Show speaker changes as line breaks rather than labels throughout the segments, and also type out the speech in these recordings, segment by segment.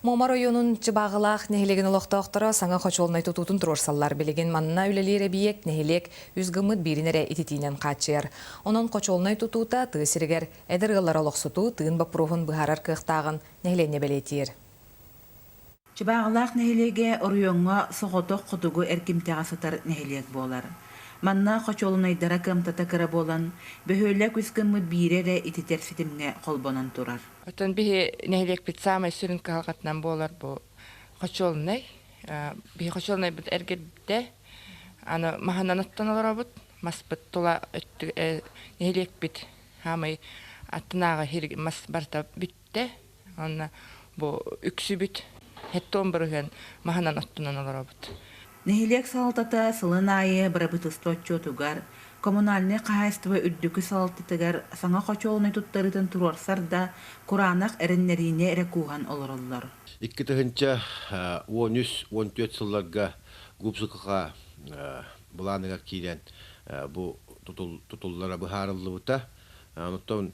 Муома оройуонун Чыбааҕылаах нэһилиэгин олохтоохторо саҥа хочуолунай тутуутун туруорсаллар. Билигин манна үлэлиир эбийиэк нэһилиэк үс гыммыт биирин эрэ ититиинэн хааччыйар. Онон хочуолунай тутуута тыа сиригэр эдэр ыаллары олохсутуу тыын боппуруоһун быһаарар кыахтааҕын нэһилиэнньэ бэлиэтиир.
Чыбааҕылаах нэһилиэгэ оройуоҥҥа соҕотох хотугу эргимтэҕэ сытар нэһилиэк буолар. Манна хочуолунайдара кыамтата кыра буолан, бөһүөлэк үс гыммыт биирэ эрэ ититэр ситимҥэ холбонон турар.
Оттон биһи нэһилиэкпит саамай сүрүн кыһалҕатынан буолар бу хочуолунай. Биһи хочуолунайбыт эргэрбитэ. Аны маһынан оттон олоробут. Маспыт тула нэһилиэкпит саамай аттынааҕы мас барыта бүттэ. Онно бу үксүбүт 70% маһынан оттунан олоробут.
Нэһилиэк салалтата сылын аайы бырабыыталыстыба отчуотугар, коммунальнай хаһаайыстыба үрдүкү салалтатыгар саҥа хочуолунай туттарыытын туруорсар да, кураанах эрэннэриини эрэ кууһан олороллор.
2013-14 сылларга ГУПСК былааныгар киирэн бу тутуллара быһаарыллыбыта. Оттон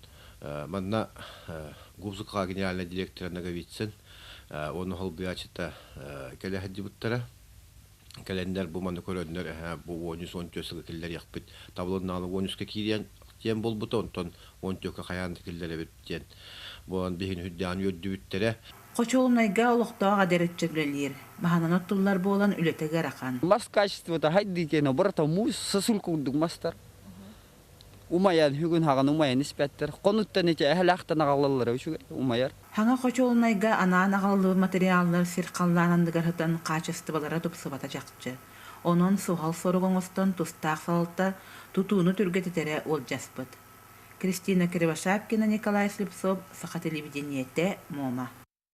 манна ГУПСК генеральнай директора Ноговицын уонна холбуйааччыта кэлэ сылдьыбыттара. Кэлэннэр бу маны көрөннөр бу 13-14 сылга киллэриэхпит табылыннаҕына 13-ка киириэн диэн буолбута, онтон 14-кэ хайаан да киллэрэбит диэн буолан биһигини үрдээн үөрдүбүттэрэ.
Хочуолунайга олохтоох эдэр ыччат үлэлиир. Маһынан оттуллар буолан үлэтэ ыарахан.
Мас качествота хайдыы киэнэ барыта муус сосул курдук мастар. Умайан бүгүн хаҕан умайан испэттэр. Хонуттан ити эһэлээхтэн аҕалаллара үчүгэй умайар.
Хаҥа хочуолунайга анаан аҕалыллыбыт материаллар сир халлаан анныгар сытан хаачыстыбалара тупсубата чахчы. Онон суһал сорук оҥостон тустаах салалта тутууну түргэтитэрэ уолдьаспыт. Кристина Кривошапкина, Николай Слепцов, Саха телевидениетэ, Муома.